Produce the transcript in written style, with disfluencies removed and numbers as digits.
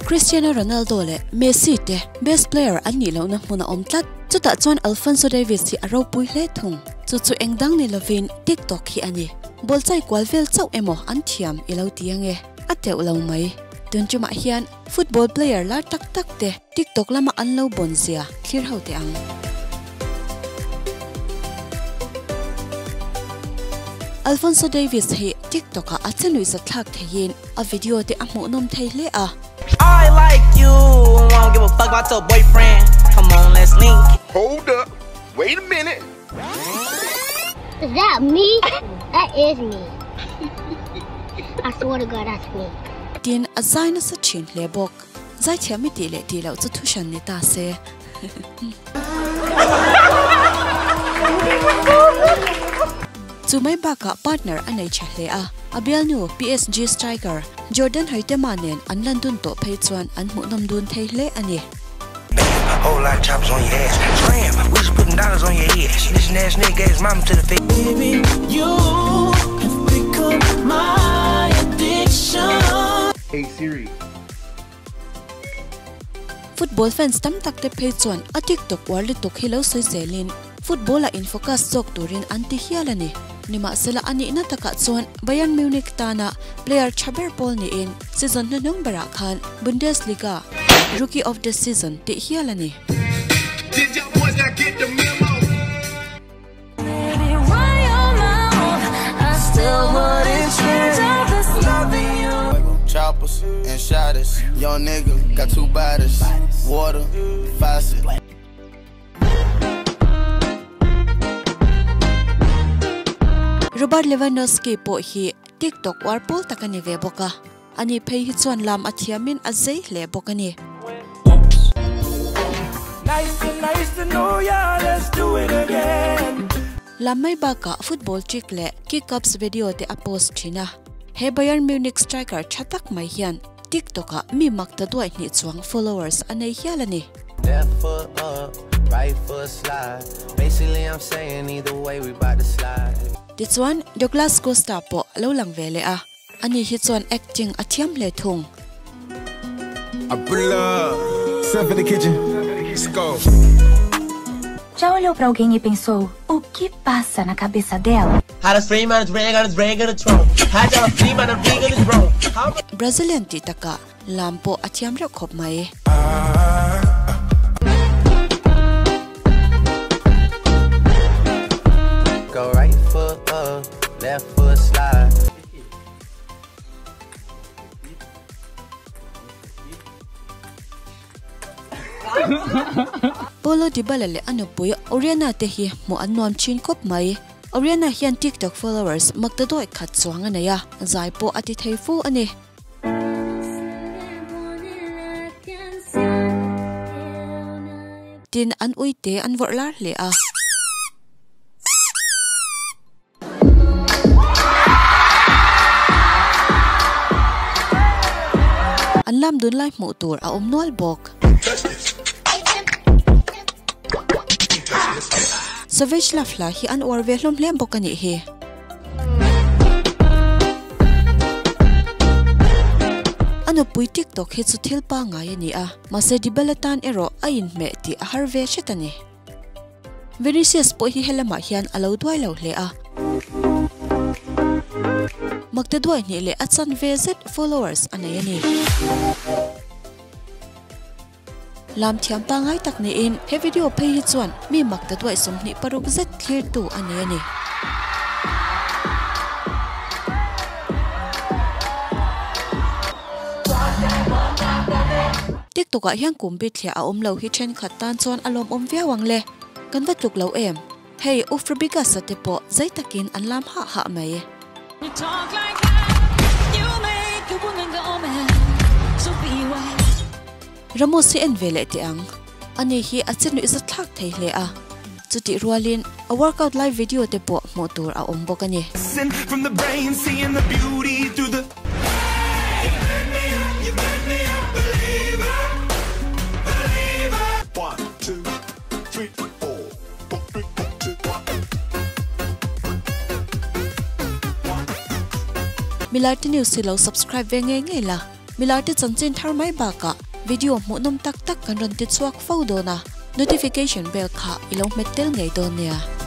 Cristiano Ronaldo leh Messi te best player an nih lohna hmun a awm tlat. Chutah chuan Alphonso Davies hi a ropui hle thung. Chu chu eng dang ni lovin TikTok hi a ni. Ball chai kual vel chauh emaw an thiam i lo ti ange. A teuh lo mai. Tun tumah hian football player lar tak tak te TikTok lama an lo bawn zia thlir ho teh ang. Alphonso Davies hi TikTok ah a che nuihzat thlak theiin a video te a hmuhnawm thei hle a. I like you, I don't give a fuck about your boyfriend, come on let's link. Hold up, wait a minute. Is that me? That is me. I swear to God that's me. Tin, a zai nasa thin hle bawk. Zaithiam i tih leh tih loh chu thuhran ni ta se. Chu mai bakah partner a nei tha hle a, a bialnu PSG striker Jordan Huitema nen an lan dun tawh phei chuan an hmuhnawm dun thei hle a ni. Football fans tam tak te phei chuan a TikTok uar lutuk hi lo sawi zelin football ah in focus zawk turin an ti hial a ni. Nimahsela a nihna takah chuan Bayern Munich tana player tha ber pawl niin season hnuhnung berah khan Bundesliga Rookie of the Season tih hial a ni. Robert Lewandowski pawh hi TikTok uar pawl tak a ni ve bawk a, ani phei hi chuan lam a thiamin a zei hle bawk a ni. Lam mai bakah football trick leh kick-ups video te a post thin a, he Bayern Munich striker tha tak mai hian TikTok ah mi mak ta duai hnih chuang followers a nei hial a ni. Tichuan, Douglas Costa pawh a lo lang ve leh a, ani hi chuan acting a thiam hle thung. Já olhou para alguém e pensou, o que passa na cabeça dela? Brazilian tih takah lam pawh a thiam reuh khawp mai. Paulo Dybala leh a nupui Oriana te hi hmuh an nuam thin khawp mai. Oriana hian TikTok followers makta dawi khat chuang a nei a, zai pawh a ti thei fu a ni. Tin, an uite an vawrh lar hle a. An lam dun lai hmuh tur a awm nual bawk. Savage Love hla hi an uar ve hlawm hle bawk a nih hi. A nupui TikTok hi chu thil pangngai a ni a, mahse Dybala tan erawh a inhmeh tih a har ve hret a ni. Vinicius pawh hi helamah hian a lo duai lo hle a. Makte duai hnih leh a chanve zet followers a nei a ni. Lam thiam pangngai tak niin he video phei hi chuan mi makte duai 26 zet thlirtu a nei a ni. TikTok ah hian kum bithliah a awm lo hi thenkhat tan chuan a lawmawm viau ang le. Kan va tluk lo em? Hei Ufrabigasa te pawh zei takin an lam hah hah mai. Ramos hi en ve leh teh ang. Ani hi a che nuih zathlak thei hle a. Chutih rualin a workout lai video te pawh hmuh tur a awm bawk a ni. Milarte News hi lo subscribe ve ngei ngei la. Milarte chanchin thar mai bakah video hmuhnawm tak tak kan rawn ti chhuak fo dawn a, notification bell kha i lo hmet tel ngei dawn nia.